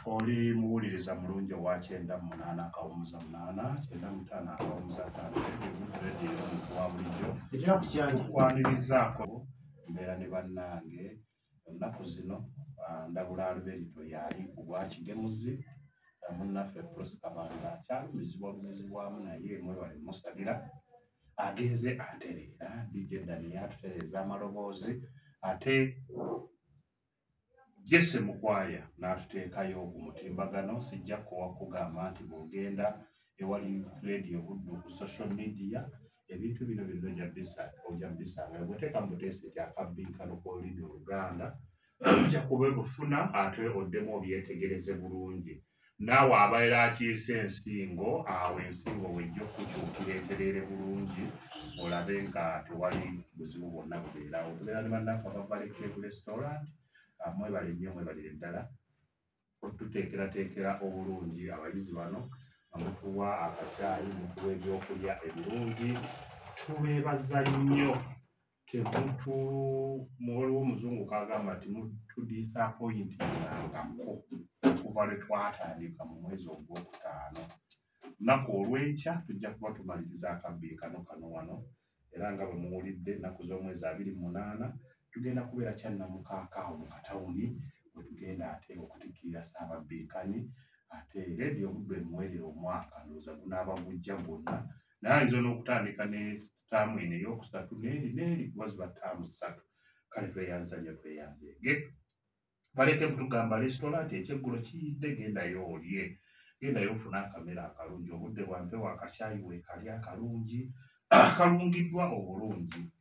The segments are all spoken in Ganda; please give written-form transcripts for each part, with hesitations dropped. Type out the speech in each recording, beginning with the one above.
Oli muwuliriza mulungi owa 98.8, 95.5 Radio, omuntu wa bulijjo. Etera ku kyanja. Tukwanirizaako mbeera ne bannange ennaku zino. Ndabula Alberto yali ku bwakigemuzi, munnaffe Prosi Kabanda akyalumizibwa lumizibwamu, naye mwebale musabira, agenze atereera. DJ Dani atutereeza amaloboozi, ate Jesse Mukwaya n'atuteekayo ku mutimbagano. Sijja kuwa kugamba nti bw'ogenda ewali Radio Buddu ku social media, ebintu bino byonna ojja bisanga. Bw'oteeka mu buteesi nti akabbinkano k'olulimi Oluganda, ojja kuba bufuna, ate oddemu obyetegereze bulungi. Naawe abeera akiise ensingo awo, ensingo wejja okukyukira entereere bulungi, olabe nga tewali buzibu bwonna bubeerawo. Tubeera ne bannaffe aba Valley Cave Restaurant. Mwebale nnyo, mwebalire ddala otuteekerateekera obulungi abayizi bano, nga mutuwa akacaayi, mutuwa ebyokulya ebirungi. Tubeebaza nnyo. Temutu, waliwo omuzungu kagamba nti mutudisappointingangako okuva lwe twatandika mu mwezi ogwokutaano. Lunaku olw'enkya tujja kuba tumaliriza akabbinkano kano wano, era nga bwe muwulidde, ennaku z'omwezi 28 tugenda kubeera Kyannamukaaka awo mu katawuni, bwe tugenda ate okutikkirira Ssaababbikanyi. Ate Rediyo Buddu emuwerera omwaka, ndowooza gunaaba gujja gwonna, naye ayinza n'okutandika ne ttaamu eno eyokusatu n'eri n'eri, kuba ziba ttaamu 3. Kale tweyanza nnyo, tweyanzeege. Baleke kutugamba restaurant, ekyeggulo kiyidde, gendayo olye, gendayo ofune akamere akalungi. Obudde bwa mpewo, akacaayi weekali akalungi akalungiddwa obulungi.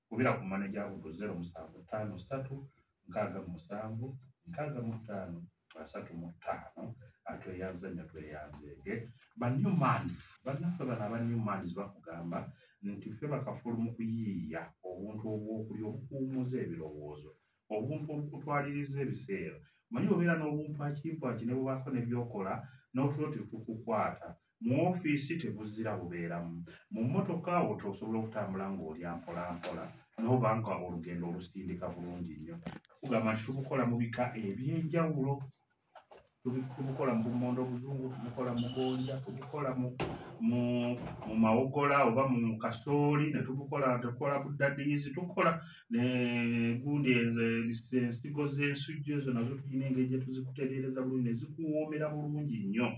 Kubira ku maneja Buddu 0753 67 65 35. Atweyanza nnyo, tweyanzeege. Ba Newmans, bannaffe bano aba Newmans bakugamba nti ffe bakafulu mu kuyiiya obuntu obwokulya obukuwummuza ebirowoozo, obuntu obukutwaliriza ebiseera. Omanyi obeera n'obumpwakimpwaki ne bubaako ne byokola n'otulo tetukukwata. Mu ofiisi tebuzira, bubeeramu. Mu mmotoka awo tosobola okutambula ng'olya mpola mpola, n'oba nga olugendo olusindika bulungi nnyo. Tukugamba nti tubukola mu bika ebyenjawulo. Tubukola mu bummonde obuzungu, tubukola mu gonja, tubukola mu mawogola oba mu kasooli, ne tubukola, tukola buddadiizi, tukola ne gundi ensigo z'ensujju, ezo nazo tulina engeri gye tuzikutereereza bulungi ne zikuwoomera bulungi nnyo.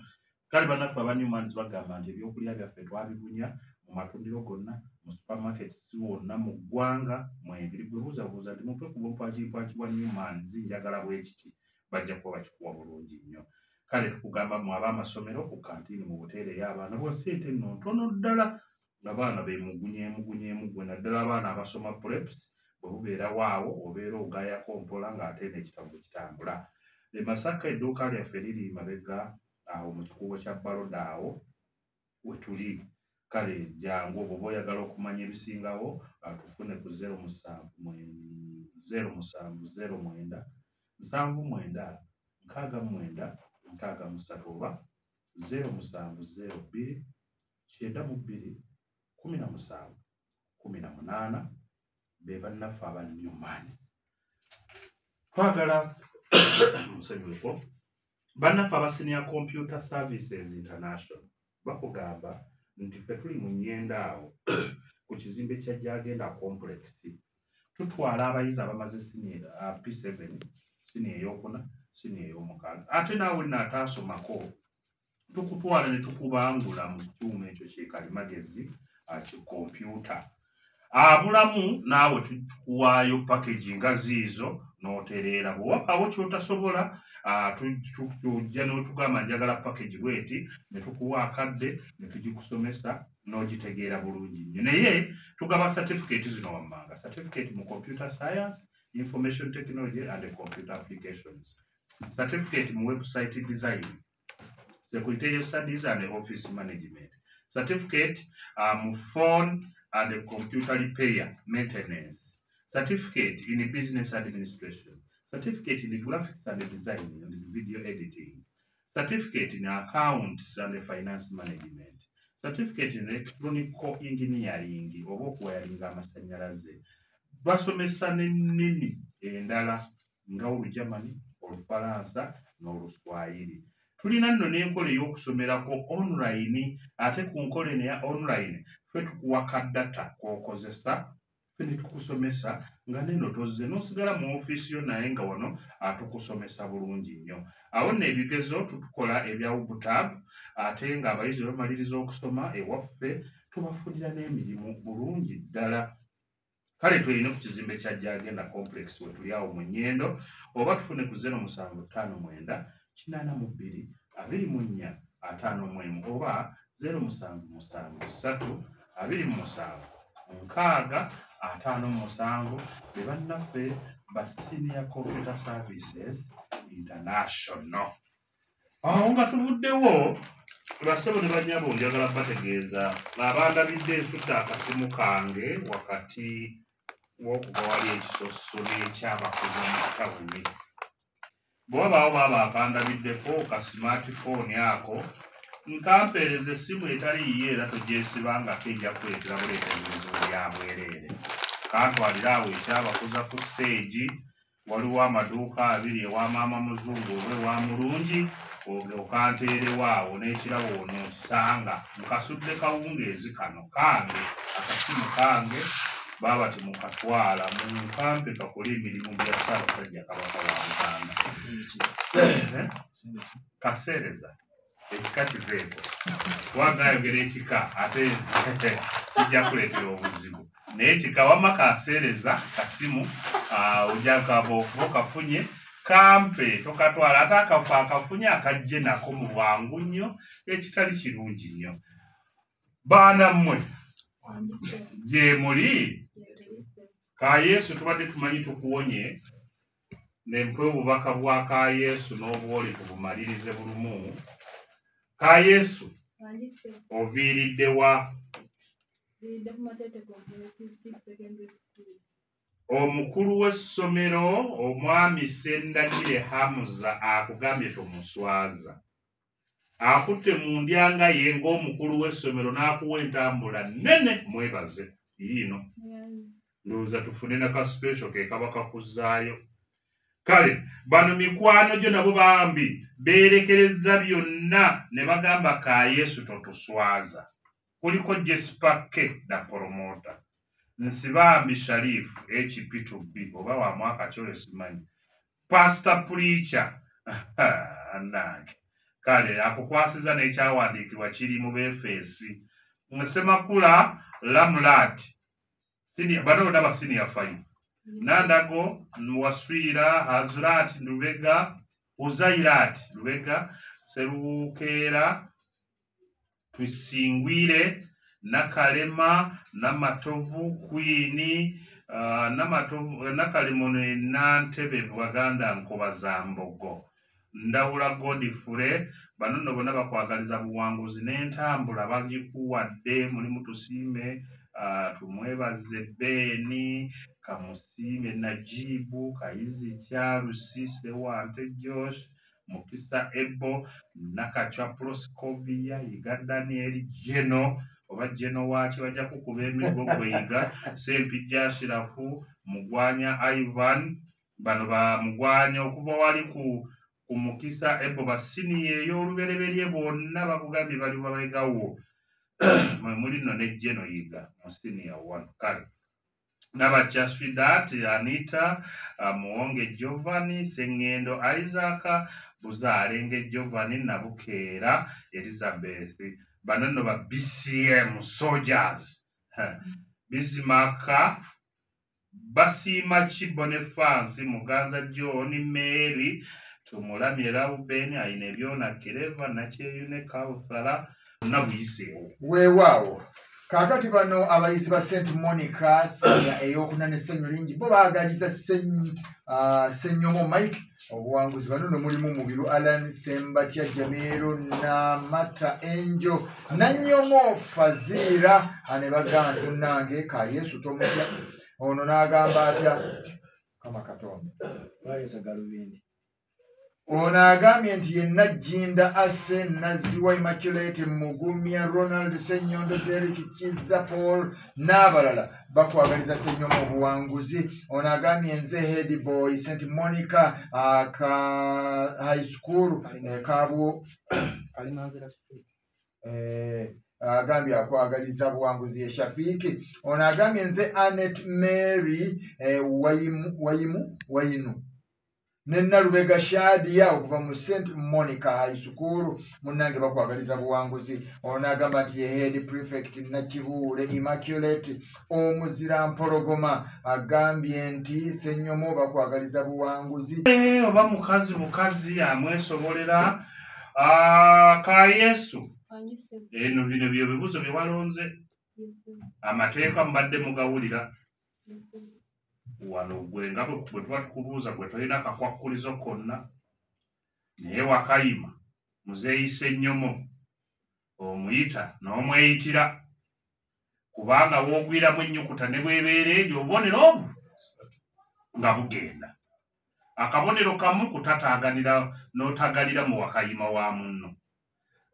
Kale bannaffe aba Newmans bagamba nti ebyokulya byaffe twabibunya mu matundiro gonna, mu supermarkets wonna mu ggwanga mwebiri. Gwe buuzabuuza nti mumpe ku bumpwakimpwaki bwa Newmans, njagala bwe kiti, bajja kuba bakikuwa bulungi nnyo. Kale tukugamba mu ab'amasomero, ku kantiini mu buteereyo abaana bwa ssente nno ntono ddala, abaana beemugunyeemugunyeemu gwe, naddala abaana abasoma preps. Bwe bubeerawo awo obeera ogayako mpola ng'ate n'ekitabo kitambula. E Masaka edduuka lyaffe liri mabega awo mu kikuubo kya Baloda, awo we tuli. Kale jangu oba oyagala okumanya ebisingawo, tufune ku 07 07 09 79 69 63 oba 0702 92 17 18. Be bannaffe aba Newmans. Twagala musanyuko. Bannaffe aba Senior Computer Services International bakugamba nti ffe tuli mu Nnyenda awo ku kizimbe kya Gyagenda Complex. Tutwala abayizi abamaze senior P7, senior eyokuna, senior ey'omukaaga, ate naawe nno ataasomako tukutwala ne tukubangula mu kyuma ekyo kyekalimagezi ki kompyuta. Abulamu naawe tukuwaayo package nga ziizo n'otereera. Bwe wabaawo ky'otasobola, tujja n'otugamba njagala package bweti, ne tukuwa akadde ne tugikusomesa n'ogitegeera bulungi nnyo. Naye tugaba certificate zino wammanga: certificate mu computer science, information technology and computer applications, certificate mu website design, secretarial studies and office management, certificate mu phone and computer repair maintenance, certificate in business administration, certificate in graphics and design and video editing, certificate in accounts and finance management, certificate in electronic engineering oba okuwayaringa amasannyalaze. Basomesa n'ennimi endala nga Olugermany, Olufalansa. n'Oluswayiri. Tulina nno n'enkola ey'okusomerako online, ate ku nkola eno eya online ffe tukuwa ka data k'okozesa, ffe ne tukusomesa nga neno tozze n'osigala mu ofiisi yo, naye nga wano atukusomesa bulungi nnyo. Awo nno ebigezo tutukola ebya UBTAB, ate ng'abayizi bamaliriza okusoma ewaffe tubafunira n'emirimu bulungi ddala. Kale tweyine ku kizimbe kya Gyagenda Complex we tuli awo mu Nnyendo, oba tufune ku 0759 82 24 51 oba 0773 27 6 57. Be bannaffe ba Senior Computer Services International. Awo nga tuvuddewo, bassebo ne bannyabo, njagala bategeeza abandabidde ensutta akasimu kange wakati w'okuva wali ekisosso n'ekyabakuza mu tawuni. Bwe wabaawo baaba akandabiddeko ka smartphone ako, nkampeereza essimu etali yiye era togyesibangako, ejja kuleetera buleetezi bizibu bya bwereere. Kantwalira awo ekyabakuza ku siteegi, waliwo amaduuka abiri, ewa maama muzungu oba ewa mulungi, okanteerewo awo n'ekirabo onookisanga. Nkasudde kawungeezi kano kange, akasimu kange baaba temukatwala, munkampe kakole emirimu gya Ssaabasajja Kabaka wa Buganda. Kaseereza ekika kiveeko, kubanga ayogera ekika ate kijja kuleetera obuzibu, naye ekika wamma kaseereza kasimu ojakaba okuba okafunye, kampe tokatwala, ate akafu akafunye akajje nako mu bwangu nnyo, ekitali kirungi nnyo. Baana mmwe gye muli ka Yesu tubadde tumanyi tukuwonye, nempe obubaka bwa ka Yesu n'obwole tubumalirize bulumu. Ka Yesu oviiridde wa? Omukulu w'essomero omwami Ssendagire Hamuza akugambye tomuswaza, akutte mu ndyanga ye ng'omukulu w'essomero n'akuwa entambula nnene, mwebaze yiino. Ndowooza tufune naka special ke kaba kakuzaayo. Kale bano mikwano gyo nabo bambi beerekereza byonna ne bagamba ka Yesu totuswaza. Kuliko Jesper K da promoter, Nsibambi Sharifu HP2B oba wa mwaka kyoyo simanyi, Pastor Preacher nange kale akukwasiza n'ekyawandiikibwa kiri mu Befeesi, Ssemakula Lamlat, bano bonna ba senior 5, Nandago Waswira Hazurat Lubega, Uzairat Lubega, Serukeera Tusingwire, Nakalema Namatovu Queen, Namatovu Nakalemo ne Nantebe Buganda Nkobazambogo, Ndawula Godfrey. Bano nno bonna bakwagaliza buwanguzi n'entambula bagikuwadde. Mulimu Tusiime, Tumwebaze Beni, Kamusiime Najibu, Kayizi Kyalusi, Sewante Josh, Mukisa Ebo, Nakachwa Proscovia, Yiga Daniel Jeno oba Jeno waaki bajja kukuba emiggo gwe Yiga, Sempijja Ashirafu, Mugwanya Ivan. Bano ba Mugwanya okuva wali ku Mukisa Ebo ba siniya ey'olubereberye bonna bakugambye bali babegawo mwe muli nno ne Jeno Yiga mu siniya 1. Kale Nabakya Swidat Anita, Muwonge Giovanni, Sengendo Isaac, Buzaalenge Giovanni, Nabukeera Elizabeth. Bano nno ba BCM Soldiers. Bizimaka Basiima Ki Boniface, Muganza John, Mary Tumulamye, Reuben Aine, Byona Kereva, Nakyeyune Kauthara, bonna buyiseewo. Weewaawo. Kaakati bano abayizi ba St Monica senior ey'okuna n'essanyu lingi bo baagaliza Ssenyomo Mike obuwanguzi. Bano nno mulimu Mubiru Alan, Sembatya Jamiro, Namata Enjo, Nannyomo Faziira, ne bagamba nti munnange ka Yesu tomutya. Ono n'agamba atya? Kama Katonda. Baleesa galubindi. Ono agambye nti yenna Jinda Ase Naziwa Immaculate Mugumya Ronald Ssenyondo Derrick Kizza Paul n'abalala bakwagaliza Ssenyomo obuwanguzi. Ono agambye nze head boy St Monica ka high school Kabwo agambye akwagaliza buwanguzi ye Shafiki. Ono agambye nze Annette Mary Wayimu ne Nalubega Shadia okuva mu St Monica High School munnange bakwagaliza buwanguzi. Ono agamba nti ye head prefect Nakibuule Immaculate Omuzira Mpologoma agambye nti Ssenyomo bakwagaliza buwanguzi. Oba mukazi amwesobolera ka Yesu. Eno bino bye bibuuzo bye walonze. Amateeka mubadde mugawulira. Wano gwe nga bwe tuba tukubuuza gwe tolina kakwakkulizo konna, naye wakayima muzeeyi Ssenyomo omuyita n'omweyitira, kubanga woogwiramu ennyukuta ne bwebeera eryo obubonero obwo nga bugenda. Akabonero kamu kutataaganira n'otagalira mu wakayima wa munno.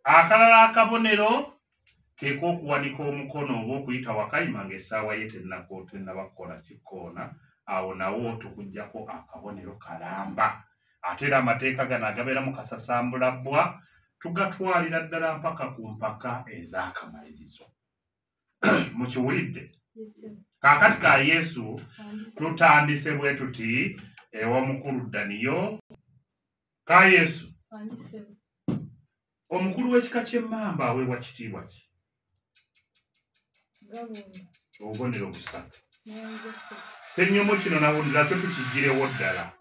Akalala akabonero ke k'okuwanika omukono oba okuyita wakayima ng'essaawa ye tennaba kukola kikoona, awo nawo tukuggyako akabonero kalamba. Ate era amateeka gano agabeera mu kasasambula bbwa tugatwalira ddala mpaka ku mpaka ez'akamalirizo. Mukiwulidde? Kaakati ka Yesu tutandise bwe tuti ew'omukulu Daniyo. Ka Yesu, omukulu w'ekika ky'emmamba aweebwa kitiibwa ki? Obubonero busatu. Ssenyomo kino nakyo tukiggyirewo ddala.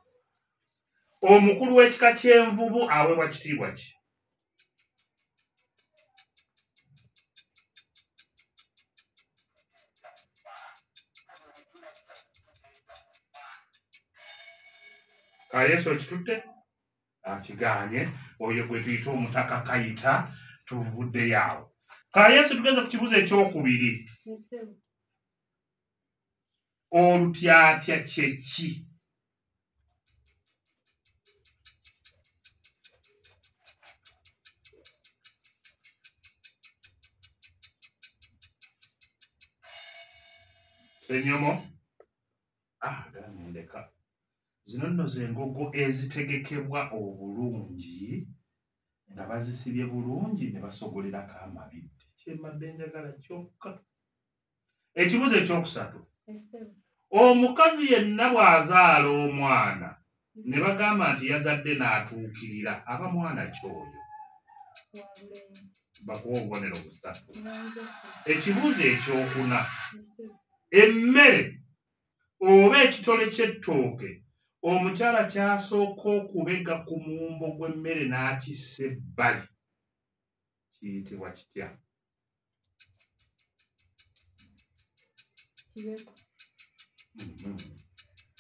Omukulu w'ekika ky'envubu aweebwa kitiibwa ki? Ka Yesu okitutte? Akigaanye. Oyo gwe tuyita omutaka Kayita, tuvuddeyo awo. Ka Yesu tugenze ku kibuuzo ekyokubiri. Olutyatya kye ki? Ssenyomo ndeka. Zino nno z'engogo ezitegekebbwa obulungi nga bazisibye bulungi ne basogolerako amabidde. Kyembadde njagala kyokka. Ekibuuzo ekyokusatu. Omukazi yenna bw'azaala omwana ne bagamba nti yazadde n'atuukirira, aba mwana ky'oyo? Bakuwa obubonero busatu. Ekibuuzo ekyokuna. Emmere oba ekitole ky'ettooke omukyala kyasooka okubega ku muwumbo gw'emmere n'akissa ebbali kiyitibwa kitya?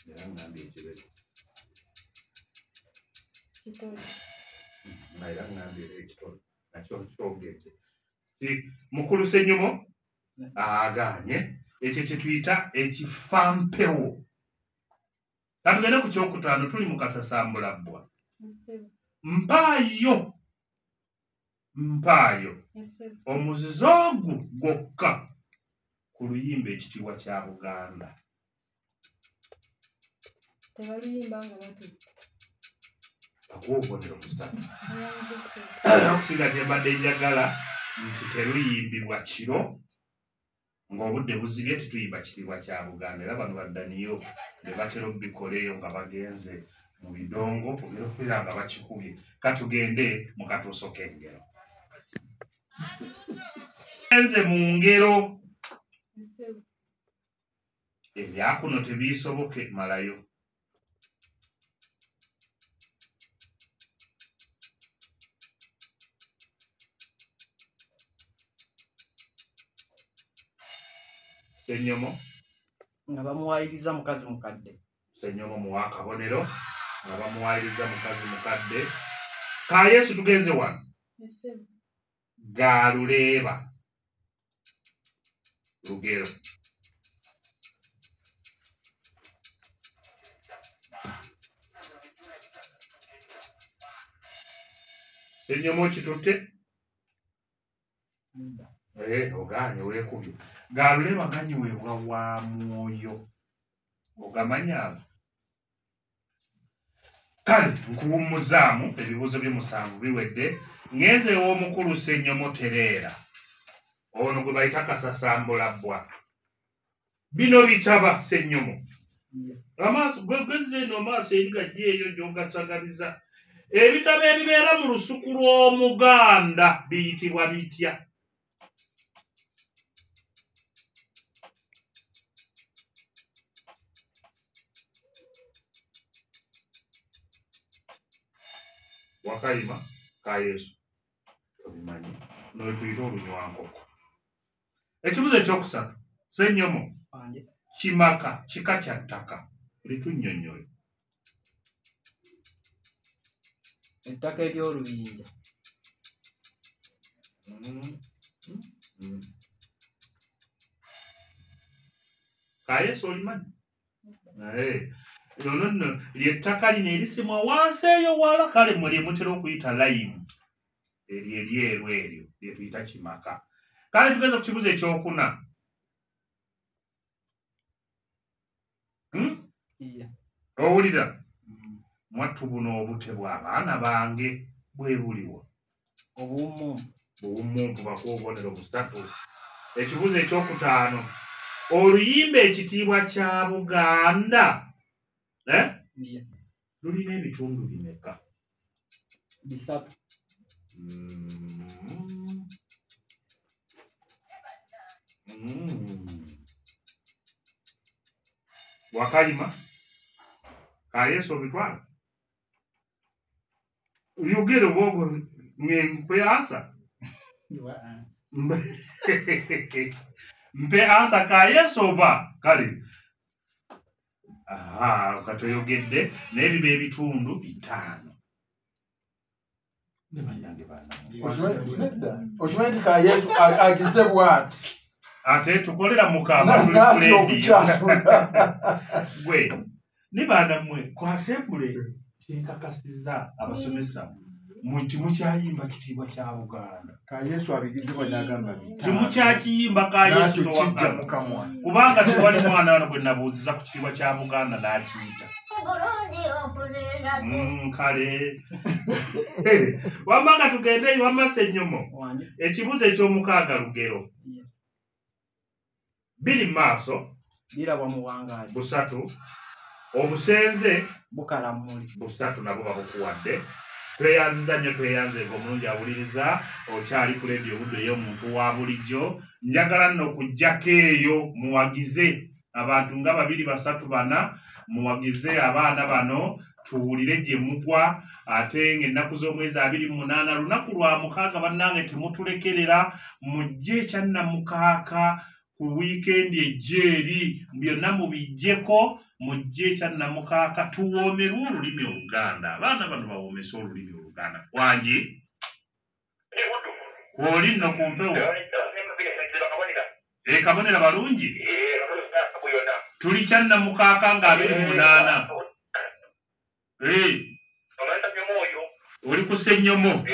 Era ngambye ekibego. Era ngambye ekitole nakyo kyogedde. Mukulu Ssenyomo agaanye. Ekyo kye tuyita ekifampewo. Katugende ku kyokutaano, tuli mu kasasambula bbwa. Mpaayo omuzizo ogwo gwokka ku luyimba Ekitiibwa kya Buganda. Tebaluyimba nga batudde. Bakuwa obubonero busatu. Okusinga gye mbadde njagala nti teruyimbibwa kiro ng'obudde buzibye, tetuyimba Kitiibwa kya Buganda. Era bano baddaniyo be batera obikola eyo nga bagenze mu bidongo ogera okubeera nga bakikubye. Katugende mu katuuso k'engero. Genze mu ngero. Ebyakuno tebiisoboke malayo. Ssenyomo nga bamuwayiriza mukazi mukadde. Ssenyomo muwa akabonero nga bamuwayiriza mukazi mukadde. Ka Yesu tugenze wano. Gaaluleeba lugero. Ssenyomo kitutte? Ogaanye weekubye. Galuleba ganyiweebwa wa mwoyo. Ogamanyi ago? Kale nkuwummuzaamu ebibuuzo by'omusanvu biwedde. Ngenze ew'omukulu Ssenyomo Tereera. Ono gwe bayita Kasasambulabbwa. Bino bitaba Ssenyomo. Amaaso gwegezze eno amaaso eri gajja eyo gy'ogatsagaliza. Ebitabo ebibeera mu lusuku lw'Omuganda biyitibwa bitya? Wakayima ka Yesu obimanyi noetuyita olunywankoko. Ekibuzo ekyokusatu Ssenyomo, kimaka kika kya ttaka litunnyonnyole. Ettaka ery'oluyinja. Ka Yesu olimanyi? Lino nno lyettaka lino erisimwa wansi eyo wala, kale mwe lye mutera okuyita layimu, eryo eryeru eryo lye tuyita kimaka. Kale tugeze ku kibuzo ekyokuna. Owulira? Mwattu buno obute bw'abaana bange bwe buliwa? Obuwumumpu. Obuwumumpu bakuwa obubonero busatu. Ekibuzo ekyokutaano, oluyimba ekitiibwa kya Buganda lulina ebitundu bimeka? Bisatu. Wakayima ka Yesu obitwala? Yogere obwogo mpe ansa. Mpe ansa ka Yesu oba kale. Aha, katoyogedde naye biba ebitundu bitaano. Ne bannange baana. Okimanyi nti ka Yesu agize bw'ati. Ate tukolera mukama tuli ku leediyo. Gwe ne baana mmwe ku assembly kyenkakasizza abasomesa timukyayimba kitiibwa kya Buganda. Ka Yesu abigizibwa n'agamba bitaano. Timukyakiyimba ka Yesu towakana. Kubanga tewali mwana wano gwe nabuuziza ku kitiibwa kya Buganda n'akiyita. Kale. Wamma ka tugende wamma Ssenyomo. Ekibuuzo eky'omukaaga lugero. Biri maaso. Birabwa muwangaazi. Busatu. Obusenze bukala mmuli. Busatu nabwo babukuwadde. Tweyanziza nnyo tweyanze omulungi awuliriza okyali ku leediyo Buddu ey'omuntu wa bulijjo. Njagala nno okuggyako eyo muwagize abantu nga 2 3 4 muwagize abaana bano tuwulire gye mugwa. Ate ng'ennaku z'omwezi 28 lunaku lwa mukaaga bannange temutulekerera, mujje ekyannamukaaka ku wiikendi ejja eri byonna mubiggyeko, mujje ekyannamukaaka tuwoomerwe olulimi Oluganda. Abaana bano bawoomese olulimi Oluganda. Wangi kwoli nno ku mpewo. Kabonera balungi. Tuli kyannamukaaka nga 28. Oli ku Ssenyomo.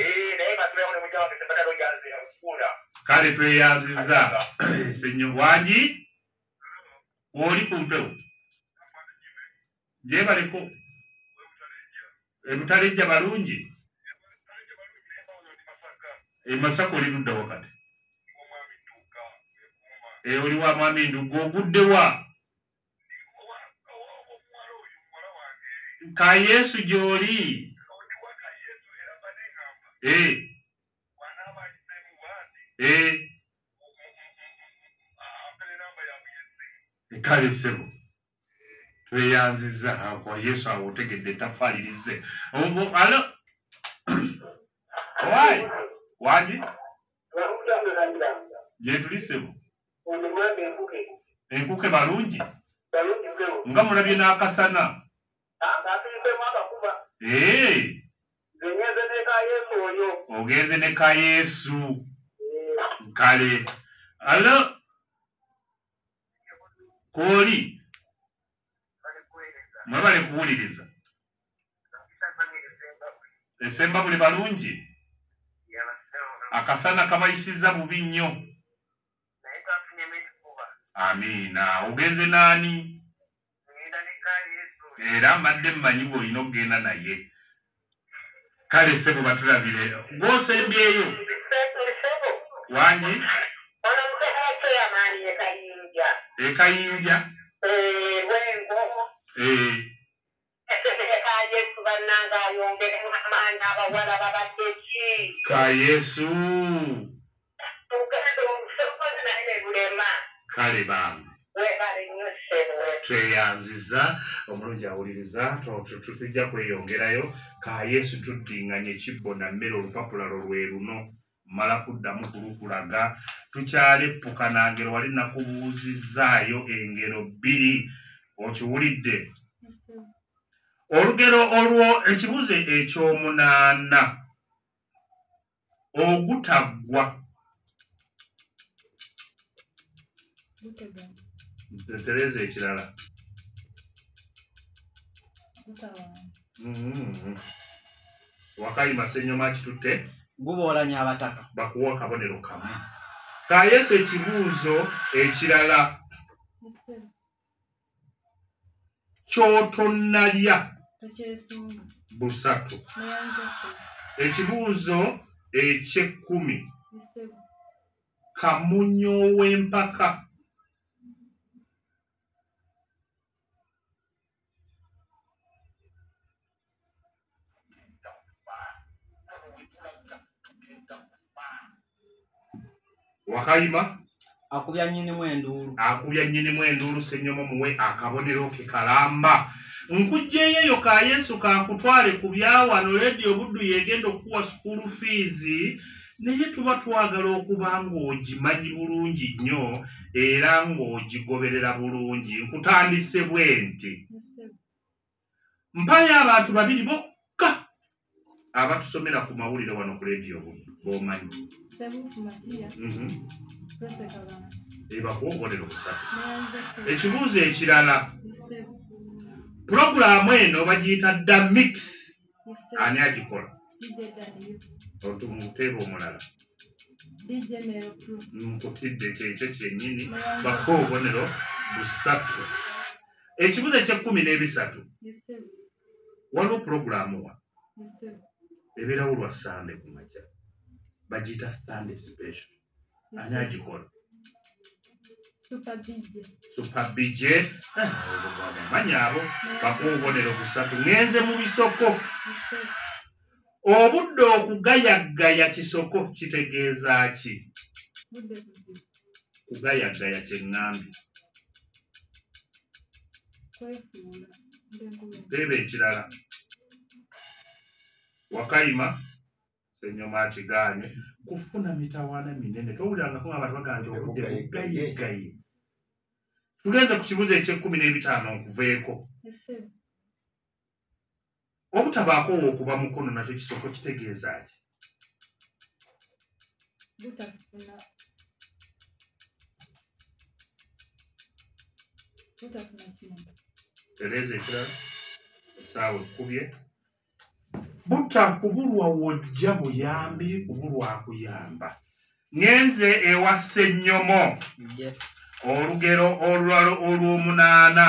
Kale tweyanzizza Ssenyomo. Wangi oli ku mpewo. Gyebaleko. Ebutalejja balungi. Masaka oli ludda wakati? Oli wa mwami Ndugga ogudde wa? Ka Yesu gy'oli. Kale ssebo tweyanzizza kwa Yesu awo otegedde ettaffaali alo owaayi wangi gye tuli ssebo. Enkuke balungi nga mulabye n'akasana. Ogenze ne ka Yesu. Kale alo kwoli mwebale kuwuliriza. Esembabule balungi Akasana kabayisizza bubi nnyo. Amiina. Ogenze naani? Era mbadde mmanyi bw'olina okugenda naye. Kale ssebo batulabire. Gw'osembyeyo? Wangi? E Kayinja? Ka Yesu. Kale bambi. Tweyanziza omulungi awuliriza, tujja kweyongerayo. Ka Yesu tuddinganye ekibbo na mmere, olupapula lwo lwe luno mmala kuddamu kulukulaga. Tukyaleppuka na ngero, wali nakubuuzizzaayo engero bbiri, okiwulidde? Olugero olwo ekibuuzo ekyomunaana, ogutaggwa. Tereza ekirala. Wakayima Ssennyoma kitutte. Guboolanya abataka. Bakuwa akabonero kamu. Ka Yesu ekibuuzo ekirala. Ky'otonnalya. Busatu. Ekibuuzo eky'ekkumi. Kamunyo w'empaka. Wakayima akubya nnyinimu enduulu. Akubya nnyinimu enduulu. Ssennyoma muwe akabonero ke kalamba. Nkuggyeyo eyo ka Yesu kankutwale ku byawano. Leediyo Buddu yegenda okukuwa school fees, naye tuba twagala okuba ng'ogimanyi bulungi nnyo era ng'ogigoberera bulungi. Nkutandise bwe nti mpayo abantu babiri bokka abatusomera ku mawulire wano ku Leediyo Buddu b'omanyi. Bakuwa obubonero busatu. Ekibuuzo ekirala, pulogulaamu eno bagiyita Da Mix, ani agikola? Omuteebe omulala. Nkutidde kyekyo kyennyini. Bakuwa obubonero busatu. Ekibuuzo eky'ekkumi n'ebisatu, waliwo pulogulaamu wa ebeerawo lwa Sande ku makya, bagiyita Sunday Special, ani agikola? Super BJ. Manya abo bakuwa obubonero busatu. Ngenze mu bisoko. Obudde okugayagaya kisoko kitegeeza ki? Kugayagaya kye ŋŋambye. Teeba ekirala. Wakayima Ssennyoma akigaanye. Kufuna mitawaana minene. Towulirangako ng'abantu bagamba nti obudde bugayegaye. Tugenze ku kibuuzo eky'ekkumi n'ebitaano nkuveeko. Obutabaako w'okuba mukono nakyo kisoko kitegeeza ki? Tereza ekirala. Essaawa ekkubye. Butakubulwa wojja buyambi, kubulwa akuyamba. Ngenze ewa Ssennyoma. Olugero olulala olw'omunaana.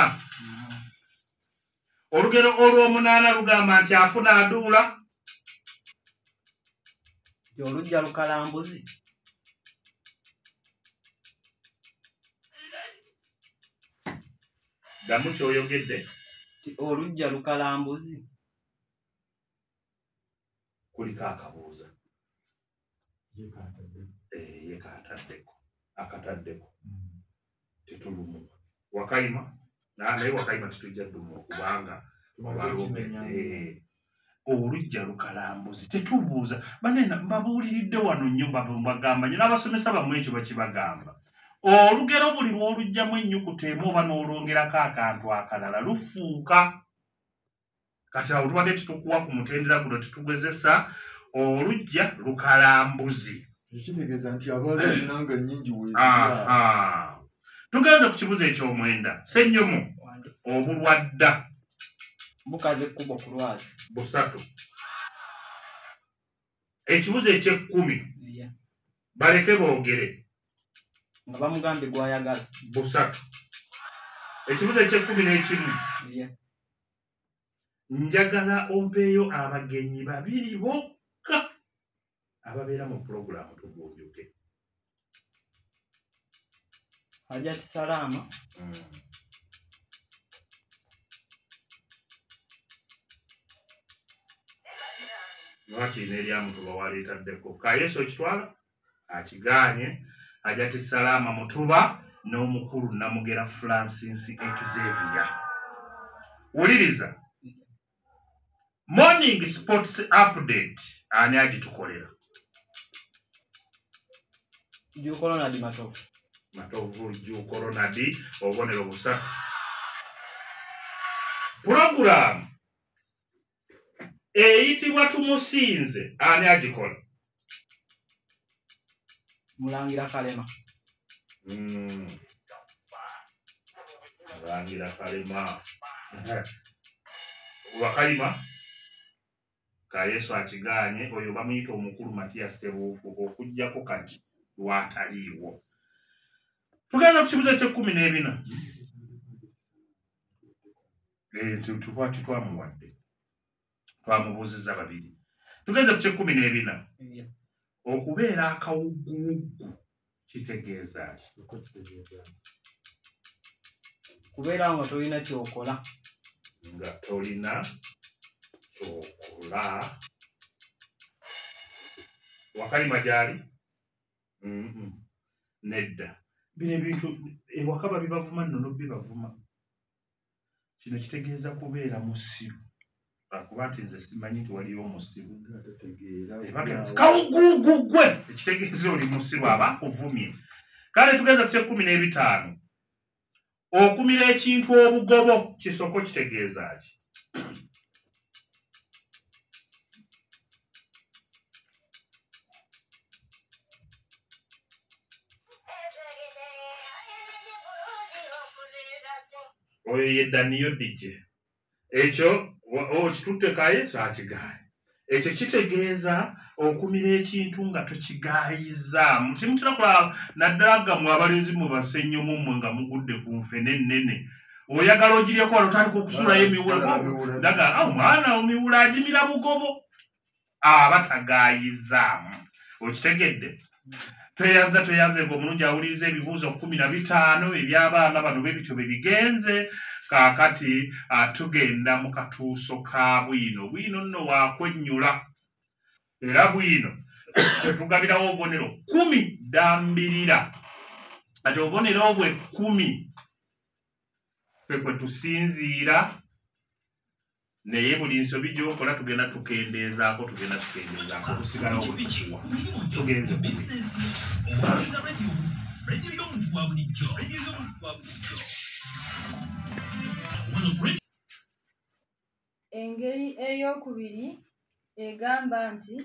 Olugero olw'omunaana lugamba nti afuna aduula. Olujja lukalambuzi. Ddamu ky'oyogedde. Olujja lukalambuzi. Kuliko akabuuza. Ye kaataddeko. Akataddeko. Tetulumuwa. Wakayima naye Wakayima tetujja ddumuwa kubanga olujja lukalambuzi tetubuuza. Banene mbabuuliridde wano nnyo, mbagamba nnyo n'abasomesa bammwe ekyo bakibagamba. Olugero buli lw'oluggyamu ennyukuta emu oba n'olwongerako akantu akalala lufuuka. Kati awo tubadde tetukuwa ku mutendera guno tetugezesa. Olujja lukalambuzi Ekitegeeza nti abaala nga nnyingi weezira. Tugenze ku kibuuzo eky'omwenda. Ssenyomo, obulwadda. Bukaze ekkubo ku lwazi. Busatu. Ekibuuzo eky'ekkumi. Baleke boogere. Nga bamugambye gw'ayagala. 3. Ekibuuzo eky'ekkumi n'ekimu. Njagala ompeeyo abagenyi babiri bokka ababeera mu pulogulaamu Tugunjuke. Hajati Salama. Lwaki n'eryamutuba waleetaddeko Kayesu okitwala akigaanye. Hajati Salama Mutuba n'omukulu Namugera Francis Xavier. Wuliriza, morning sports update ani agitukolera? Jjuuko Ronald Matovu. Matovu Jjuuko Ronald, obubonero 3. Pulogulaamu eyitibwa Tumusinze ani agikola? Mulangira Kalema. Mulangira Kalema. Wakalima Kayesu akigaanye. Oyo bamuyita omukulu Matias Tebuufu, okuggyako kati lwataliiwo. Tugenda ku kibuuzo eky'ekkumi n'ebina. Tuba titwamuwadde, twamubuuzizza babiri. Tugenze ku ky'ekkumi n'ebina. Okubeera akawugguwuggu kitegeeza ki? Kubeera nga tolina kyokola. Nga tolina kyokola. Wakayima gyali? Nedda. Bino ebintu ewaka babibavuma nno, nobibavuma. Kino kitegeeza kubeera musiru, lwakuba nti nze simanyi nti waliyo omusiru. Kawuguugu gwe, ekitegeeza oli musiru, aba akuvumye. Kale tugeza ku ky'ekkumi n'ebitaano. Okumira ekintu obugobo kisoko kitegeeza ki? Oyo ye Daniyo DJ. Ekyo okitutte Kayesu akigaanye. Ekyo kitegeeza okumira ekintu nga tokigayizaamu. Timutera kulaba naddala nga mwe abalenzi mu basennyumu mmwe nga mugudde ku nfene ennene, oyagala ogiryeko wano otandika okusulayo emiwula daga omwana omiwula agimira bugobo, aba tagayizaamu. Okitegedde? Tweyanza, tweyanze nga omulungi awuliriza ebibuuzo 15 eby'abaana bano bwe bityo bwe bigenze. Kaakati tugenda mu katuuso ka bwino. Bwino nno wakwennyula, era bwino tugabirawo obubonero 10 ddambirira. Kati obubonero obwo 10 ffe kwe tusinziira, naye buli nsobi gy'okola tugenda tukendeezaako, tugenda tukendeezaako okusigalawo bwe tukuwa. Tugenze ku bizinesi owuliriza radio y'omuntu wa bulijjo, radio y'omuntu wa bulijjo wano ku radio. Engeri ey'okubiri egamba nti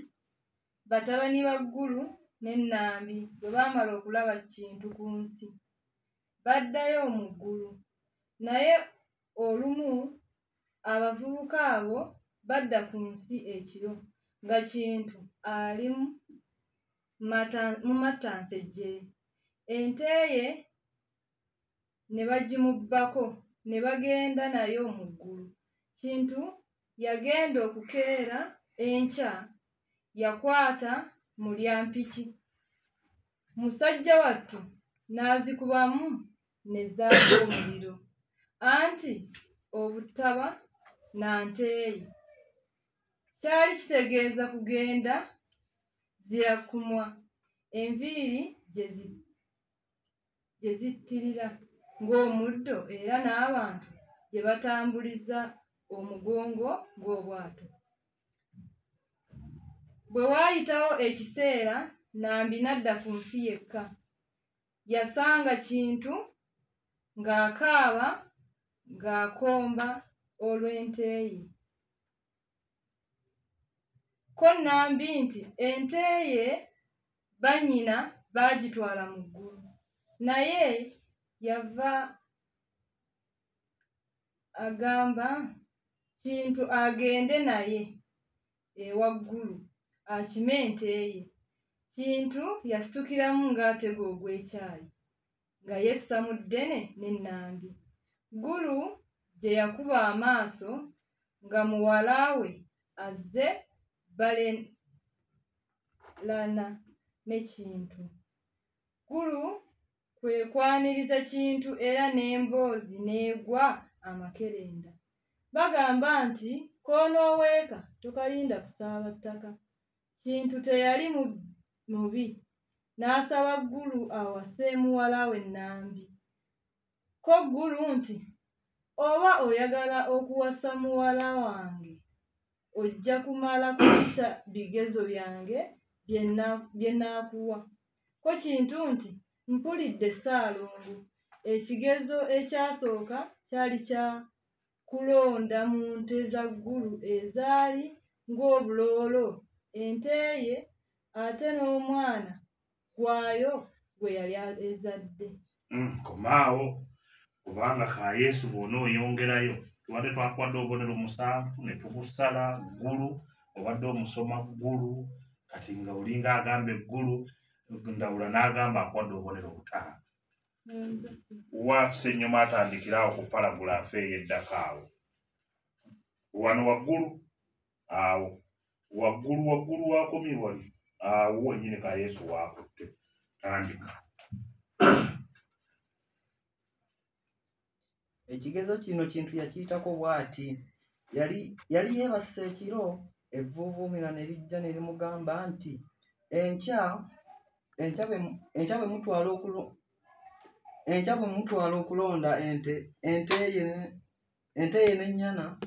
batabani ba Ggulu ne Nnambi bwe baamala okulaba Kintu ku nsi, baddayo mu ggulu. Naye olumu abavubuka abo badda ku nsi ekiro nga Kintu ali mu mattansejjere, ente ye ne bagimubbako ne bagenda nayo mu ggulu. Kintu yagenda okukeera enkya yakwata mulyampiki, musajja wattu n'azikubamu ne zaaka omuliro, anti obutaba na nte ye kyali kitegeeza kugenda zirakumwa, enviiri gye zittirira ng'omuddo era n'abantu gye batambuliza omugongo ng'obwato. Bwe waayitawo ekiseera Nnambi n'adda ku nsi yekka. Yasanga Kintu ng'akaaba ng'akomba olw'ente ye. Ko Nnambi nti ente ye bannyina baagitwala mu ggulu. Naye yava agamba Kintu agende naye ewa Ggulu akime ente ye. Kintu yasitukiramu ng'atega ogw'ekyayi, nga yessa mu ddene ne Nnambi. Ggulu gye yakuba amaaso nga muwala we azze balerana ne Kintu. Ggulu kwe kwaniriza Kintu era n'emboozi n'egwa amakerenda. Bagamba nti k'onooweeka tokalinda kusaaba ttaka. Kintu teyali mubi n'asaba Ggulu awase muwala we Nnambi. Ko Ggulu nti oba oyagala okuwasa muwala wange ojja kumala kuyita bigezo byange bye nnaakuwa. Ko Kintu nti mpulidde Ssaalongo. Ekigezo ekyasooka kyali kya kulonda mu nte za Ggulu ezaali ng'obuloolo ente ye ate n'omwana gwayo gwe yali ezadde. Komaawo kubanga ka Yesu bw'onooyongerayo tubadde twakuwadde obubonero 7 ne tubusala Ggulu, obadde omusoma Ggulu, kati nga olinga agamba eggulu, Ndawula n'agamba akuwadde obubonero 5. Wa Ssennyoma atandikira awo ku palagulaafu eyeddako awo. Wano waggulu awo waggulu waggulu wakomye wali awo wennyini ka Yesu waakutte. Tandika. Ekigezo kino Kintu yakiyitako bw'ati. Yali yeebase ekiro, evvuuvuumira ne lijja ne limugamba nti enkya bwe mutwala okulonda ente ye n'ennyana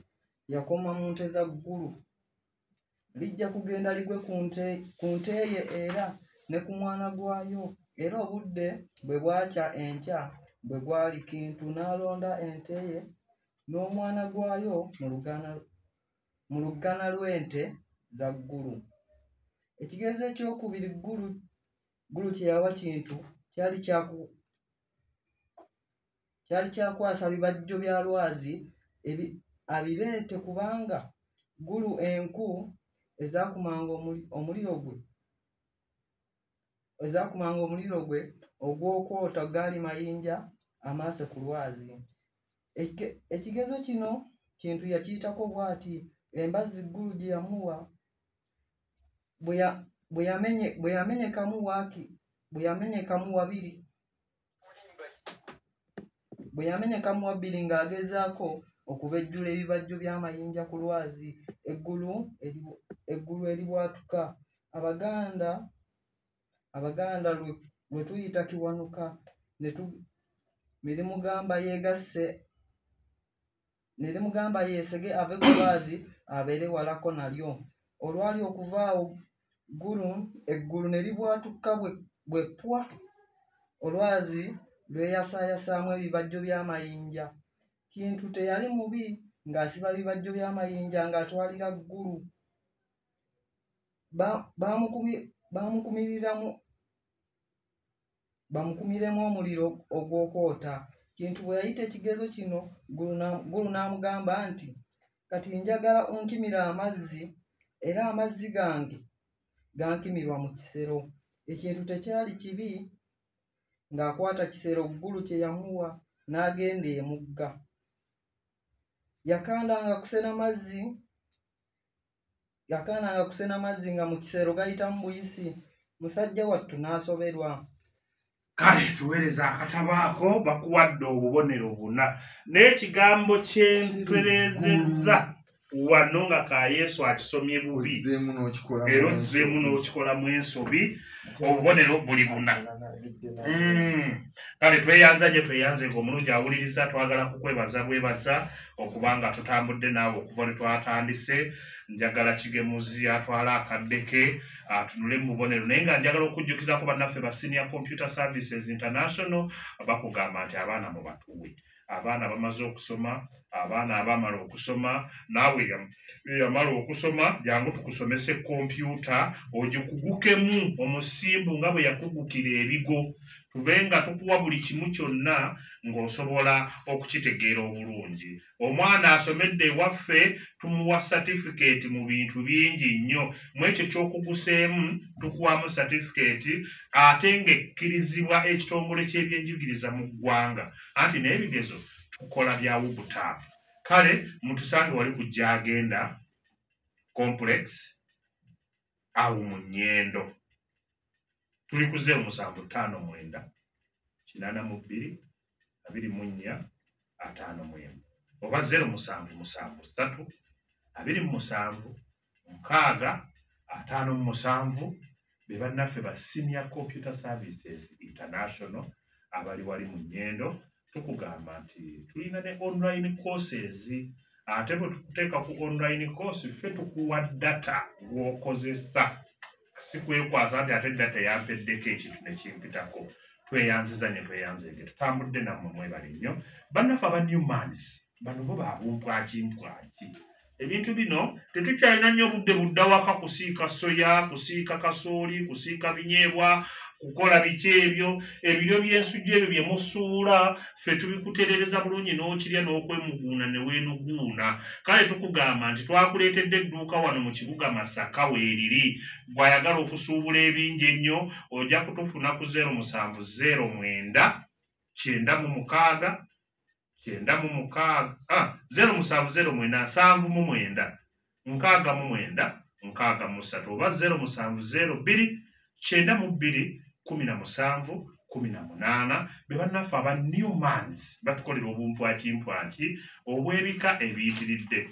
yakoma mu nte za Ggulu. Lijja kugenda ligwe ku nte ye era ne ku mwana gwayo. Era obudde bwe bwakya enkya bwe gwali Kintu n'alonda ente ye n'omwana gwayo mu lugana lw'ente za Ggulu. Ekigezo ekyokubiri Ggulu kye yawa Kintu kyali kyakwasa bibajjo bya lwazi abireete kubanga Ggulu enku ezaakumanga omuliro gwe ogw'okwota gaali mayinja amaase ku lwazi. Ekigezo kino Kintu yakiyitako bw'ati. Embazzi Ggulu gye yamuwa bwe yamenyekamu wabiri ng'agezaako okubejjula ebibajjo by'amayinja ku lwazi, eggulu eribwatuka. Abaganda lwe tuyita Kiwanuka ne limugamba yeesege ave ku lwazi abeere walako nalyo. Olwali okuva awo eggulu ne libwatuka bwe ppwa. Olwazi lweyasaayasaamu ebibajjo by'amayinja. Kintu teyali mubi ng'asiba bibajjo by'amayinja ng'atwalira Ggulu. Bamukumiremu omuliro ogw'okwota. Kintu bwe yayita ekigezo kino, Ggulu n'amugamba nti kati njagala onkimire amazzi era amazzi gange gankimirwa mu kisero. Ekintu tekyali kibi ng'akwata kisero Ggulu kye yamuwa n'agenda emugga. Yakandanga kusena mazzi nga mu kisero gayitamu buyisi. Musajja wattu n'asoberwa. Kale tuweereza akatabo ako bakuwadde obubonero 4. N'ekigambo kye ntereezezza wano nga ka Yesu akisomye bubi era ozzeemu n'okikolamu ensobi, obubonero buli 4. Kale tweyanza nnyo, tweyanze ng'omulungi awuliriza. Twagala kukwebaza bwebaza okubanga tutambudde naawe okuva lwe twatandise. Njagala Kigemuzi atwala akadde ke atunule mu bubonero, naye nga njagala okujjukizako bannaffe ba Senior Computer Services International bakugamba nti abaana mubatuwe. Abaana bamaze okusoma Abaana abamala okusoma, naawe yamala okusoma, jangu tukusomese kompyuta ogikugukemu omusimbu nga bwe yakugukira ebigo, tube nga tukuwa buli kimu kyonna ng'osobola okukitegeera obulungi. Omwana asomedde ewaffe tumuwa satifikeeti mu bintu bingi nnyo. Mu ekyo ky'okuguseemu tukuwamu satifikeeti ate ng'ekkirizibwa ekitongole ky'ebyenjigiriza mu ggwanga, anti n'ebigezo tukola bya wubutaapu. Kale mutusange wali ku Gyagenda complex awo mu Nnyendo. Tuli ku 0759 82 24 51 oba 0773 27 6 57. Be bannaffe ba Senior Computer Services International abali wali mu Nnyendo. Tukugamba nti tulina ne online courses, ate bwe tukuteeka ku online course ffe tukuwa data gw'okozesa, si kwekwasa nti ate data yampeddeko ekintu ne kimpitako. Tweyanziza nnyo, tweyanzeege, tutambudde nammwe, mwebale nnyo. Bannaffe aba Newmans bano bo babumpwakimpwaki. Ebintu bino tetukyalina nnyo budde budda waka kusiika soya, kusiika kasooli, kusiika binyeebwa, kukola biki ebyo. Ebiryo by'ensujju ebyo bye musuula ffe tubikuterereza bulungi n'okirya n'okwemuguuna ne weenuguuna. Kale tukugamba nti twakuleetedde edduuka wano mu kibuga Masaka weeriri. Bw'ayagala okusuubula ebingi ennyo ojja kutufuna ku 0709 96 96 0709 79 69 63 oba 0702 92 17 18. Be bannaffe aba Newmans batukolera obumpwakimpwaki obw'ebika ebiyitiridde.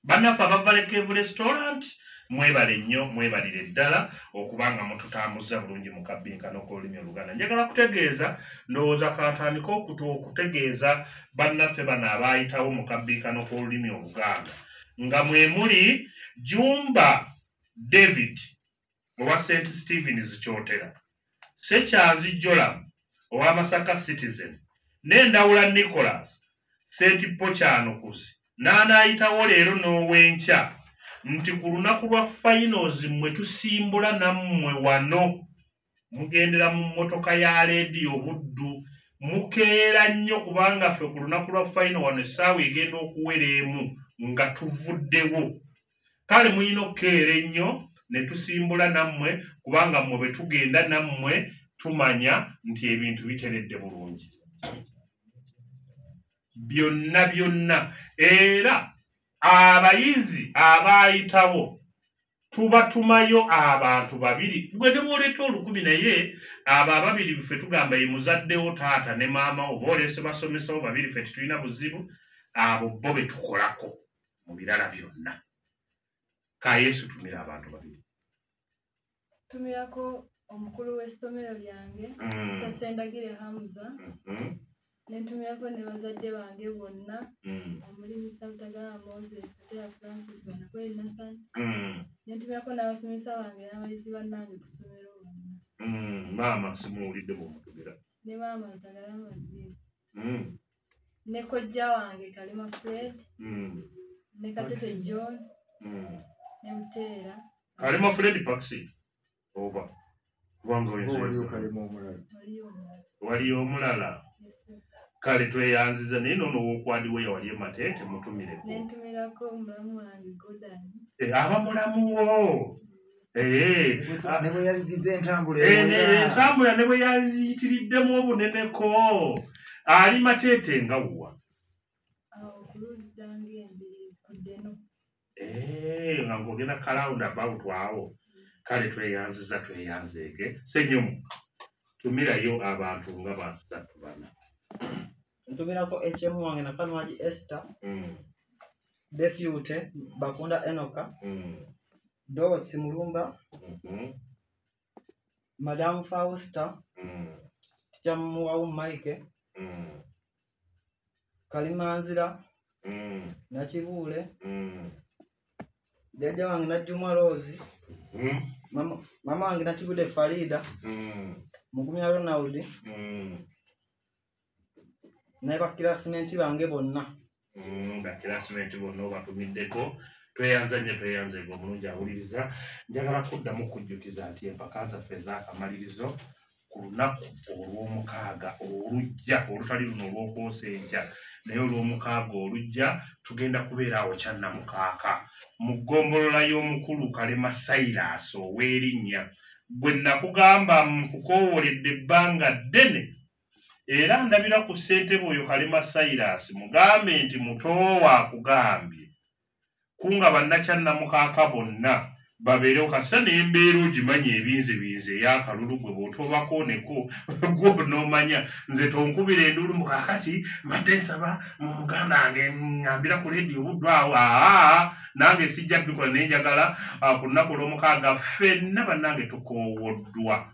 Bannaffe aba Valley Restaurant mwebale nnyo, mwebalire ddala okubanga mututambuza bulungi mu kabbinkano k'olulimi Oluganda. Njagala kutegeeza, ndowooza katandike okutegeeza bannaffe bano abaayitawo mu kabbinkano k'olulimi Oluganda, nga mwe muli Jumba David owa St Stevens Kyotera, Sekyanzi Jolam owa Masaka Citizen, n'Endawula Nicholas St Paul Kyanukuzi, n'anaayitawo leero n'ow'enkya nti ku lunaku lwa finals mmwe tusimbula nammwe wano, mugendera mu mmotoka ya leediyo Buddu, mukeera nnyo kubanga ffe ku lunaku lwa final wano essaawa egenda okuwera emu nga tuvuddewo. Kale mulina okukeera ennyo ne tusimbula nammwe, kubanga mmwe bwe tugenda nammwe tumanya nti ebintu biteredde bulungi byonna byonna. Era abayizi abaayitawo tubatumayo abantu babiri, gwe ne bw'oleeta 1000, naye abo ababiri ffe tugamba ye muzaddewo taata ne maama, oba oleese basomesawo babiri, ffe tetulina buzibu, abo bo be tukolako mu birala byonna. Ka Yesu tumira abantu babiri. Tumirako omukulu w'essomero lyange Mr. Sendagire Hamza, nentumirako ne bazadde bange bonna omuli Mr. Mutagala Moses, Katera Francis, Banakweli Nathan, nentumirako n'abasomesa bange n'abayizi bannange ku ssomero bonna. Maama simuwulidde bw'omutumira. Ne maama Mutagala Maggie, ne kojja wange Kalima Fred, ne Katete John, ne Buteera. Kalima Fred Paxi oba kubanga waliyo Kalima omulala, waliyo omulala. Kale tweyanziza, naye noono ow'okwadiwe yawali e Mateete mutumireko. Nentumirako omulamu wange Gordon. Aba mulamu wo. Ne bwe yazigiza entambula entambula ne bwe yaziyitiriddemu obuneneko. Ali Mateete nga wuwa? Awo ku ludda ng'embiriizi ku ddeno. Nga ng'ogenda kalawundi about awo. Kale tweyanziza, tweyanzeege. Ssenyomu, tumirayo abantu nga basatu bana. Ntumirako HM wange Nakanwagi Esther, Deputy Bakunda Enoka, Dosi Mulumba, Madam Fausta, Teacher Muwawu Mike, Kalimanzira, Nakibuule, jjajja wange Najjumwa Rose, mama wange Nakigude Farida, Mugumya Ronald, ne bakirasimenti bange bonna. Ba classmate bonna obatumiddeko. Tweyanza nnyo, tweyanze omulungi awuliriza. Njagala kuddamu kujjukiza nti empaka zaffe ez'akamalirizo ku lunaku olw'omukaaga olujja, olutali luno olw'okwosa enkya, naye olw'omukaaga olujja, tugenda kubeera awo Kyannamukaaka mu ggombolola y'omukulu Kalema Silas ow'erinnya gwe nakugamba nkukoowoledde ebbanga ddene, era ndabira ku ssentebe oyo Kalema Silas, mugambe nti mutoowa akugambye kunga bannakyannamukaaka bonna babeerewo kasita n'embeera ogimanyi ebinzebinze ey'akalulu. Gwe bw'otoobakooneko gwonoomanya nze tonkubira enduulu mukaakati mbadde nsaba muganda wange ŋŋambira ku leediyo Buddu awo. Aa, nange sijja bikola, naye njagala ku lunaku olw'omukaaga ffenna bannange tukoowoddwa,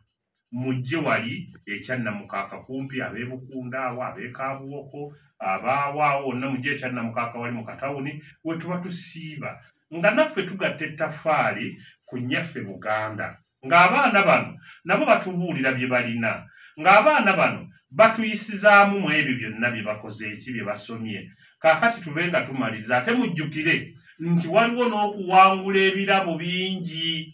mujje wali ekyannamukaaka kumpi, ab'ebukunda awo, ab'ekabuwoko, abaawaawo wonna, mujje ekyannamukaaka wali mu katawuni we tuba tusiiba nga naffe tugatta ettaffaali ku nnyaffe Buganda, ng'abaana bano nabo batubuulira bye balina, ng'abaana bano batuyisizaamu mu ebyo byonna bye bakoze, eki bye basomye. Kaakati tube nga tumaliriza, ate mujjukire nti waliwo n'okuwangula ebirabo bingi.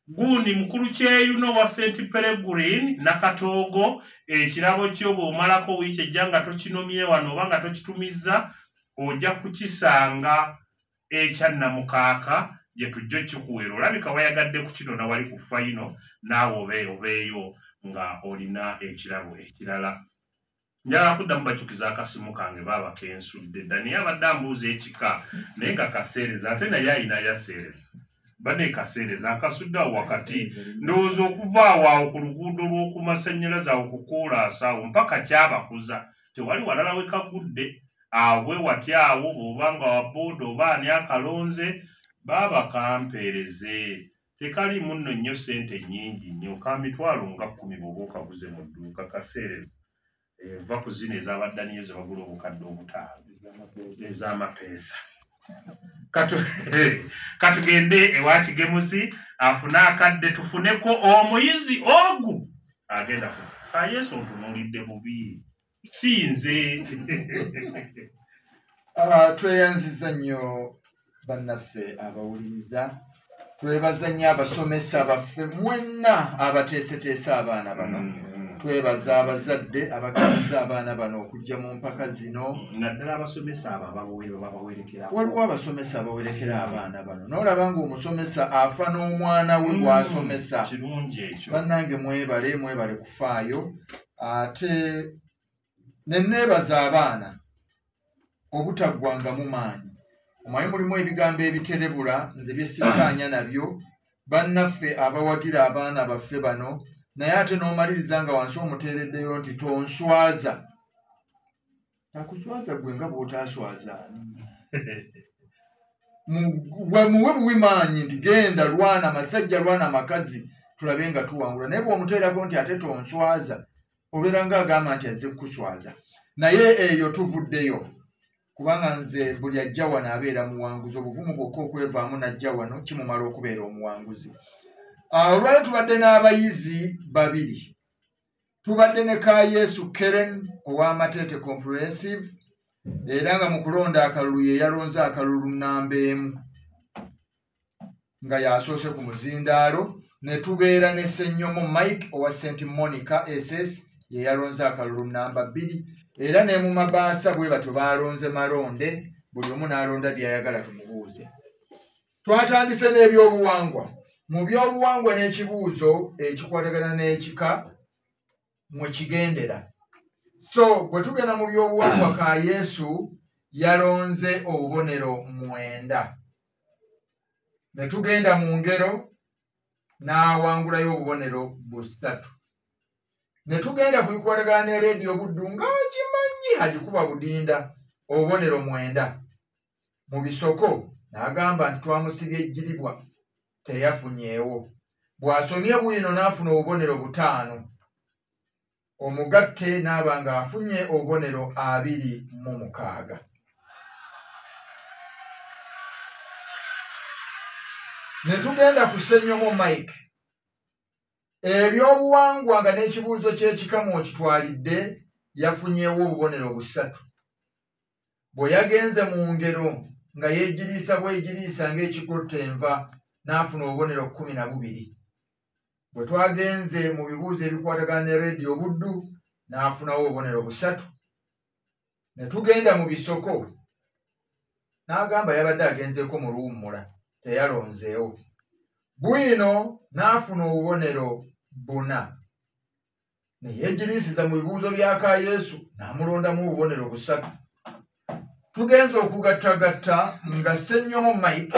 Gundi mukulu Kyeyuno wa St Peregrine Nakatoogo, ekirabo kyo bw'omalako wiiki ejja nga tokinomye wano oba nga tokitumizza, ojja kukisanga ekyannamukaaka gye tujja okikuweera. Olabika wayagadde kukinona wali ku final, naawe obeeyo nga olina ekirabo ekirala. Njagala kuddamu bajjukiza akasimu kange baaba kensudde dda, naye abadde ambuuza ekika naye nga kaseereza, ate naye ayina yaseereza bane kaseereza nkasudde awo wakati. Ndowooza okuva awo awo ku luguudo lw'okumasannyalaze awo ku koolaasi awo mpaka kyabakuza, tewali walala we kagudde awo bwe wati awo. Bw'oba nga wa booda oba ani akalonze, baaba kampeereze. Tekaliimu nno nnyo ssente nnyingi nnyo, ka 100,000 bw'oba okaguze mu dduuka. Kaseereza va ku zino ez'abaddaniyo ze bagula 5000 ez'amapeesa. Katugende ewa Kigemusi afune akadde tufuneko omuyizi ogu agenda kufa. Yesu ontunuulidde bubi, si nze. Tweyanziza nnyo bannaffe abawuliriza, twebaza nnyo abasomesa baffe mwenna abateeseteese abaana bano, twebaza abazadde abakkiriza abaana bano okujja mu mpaka zino. Naddala abasomesa abo ababawerekera. Waliwo abasomesa abawerekera abaana bano, n'olaba ng'omusomesa afa n'omwana we gw'asomesa. Kirungi ekyo. Bannange mwebale, mwebale kufaayo. Ate ne neebaza abaana obutaggwangamu maanyi. Omanyi mulimu ebigambo ebiterebula nze bye ssikkaanya nabyo, bannaffe abawagira abaana baffe bano, naye ate n'omaliriza nga wansi omuteereddeyo nti tonswaza. Takuswaza gwe nga bw'otaaswaza ani? Muwe buwi maanyi nti genda lwana masajja, lwana makazi, tulabe nga tuwangula. Naye bw'omuteerako nti ate tonswaza, obeera ng'agamba nti azze kukuswaza. Naye eyo tuvuddeyo, kubanga nze buli ajja wano abeera muwanguzi. Obuvumu bwokka okwevaamu n'ajja wano kimumala okubeera omuwanguzi. Olwaleero tubadde n'abayizi babiri. Tubadde ne Kayesu Keren ow'Amateete Comprehensive, era nga mu kulonda akalulu ye yalonze akalulu namba 1 nga yasoose ku muzindaalo, ne tubeera ne Ssenyomo Mike owa St Monica SS, ye yalonze akalulu namba 2, era ne mu mabaasa bwe batyo baalonze malonde, buli omu n'alonda by'ayagala tumubuuze. Twatandise n'ebyobuwangwa. Mu byobuwangwa n'ekibuuzo ekikwatagana n'ekika mwe kigendera. So bwe tugenda mu byobuwangwa, ka Yesu yalonze obubonero 9, ne tugenda mu ngero n'awangulayo obubonero 3, ne tugenda ku bikwatagana ne leediyo Buddu ng'agimanyi agikuba budinda, obubonero 9. Mu bisoko n'agamba nti twamusibye ejjiribwa teyafunyeewo, bw'asomye bwino n'afuna obubonero 5, omugatte n'aba ng'afunye obubonero 26. Ne tugenda ku Ssenyomo Mike, ebyobuwangwa nga n'ekibuuzo ky'ekika mw'okitwalidde, yafunyeewo obubonero 3. Bwe yagenze mu ngero nga yeegiriisa bwegiriisa ng'ekikotta enva n'afuna obubonero 12. Bwe twagenze mu bibuuzo ebikwatagana ne rediyo Buddu n'afunawo obubonero 3. Ne tugenda mu bisoko n'agamba yabadde agenzeeko mu luwummula teyalonzeewo. Bwino n'afuna obubonero 4. Ne yeegiriisiza mu bibuuzo bya Kayesu n'amulondamu obubonero 3. Tugenze okugattagatta nga Ssenyomo Mike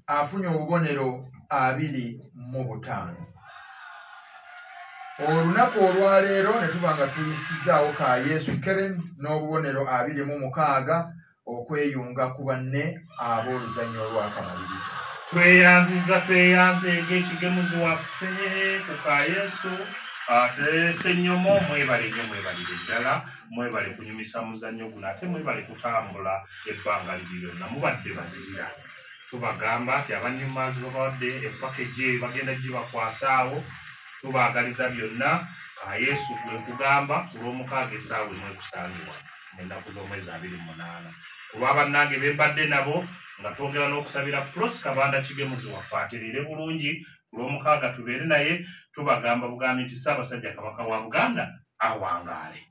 afunye obubonero 25. Olunaku olwaleero ne tuba nga tuyisizaawo Kayesu Keren n'obubonero 26 okweyunga ku banne ab'oluzannya olw'akamalirizo. Tweyanziza tweyanzeege ekigemuzi waffe ku Kayesu ate Ssenyomo, mwebale nnyo, mwebalire ddala, mwebale kunyumisa muzannyo guno ate mwebale kutambula ebbanga liri lyonna, mubadde bazira. Tubagamba nti abanyumaazi babawadde epakeji eyo bagenda gibakwasaawo, tubaagaliza byonna. Kayesu gwe nkugamba ku Lwomukaaga essaawa emu ekusangibwa ennaku z'omwezi 28. Ku lw'abannange be mbadde nabo nga twongera n'okusabira Pross Kabanda Kigemuzi waffe atereere bulungi ku Lwomukaaga tubeere naye, tubagamba bugambi nti Ssaabasajja Kabaka wa Buganda awangaale.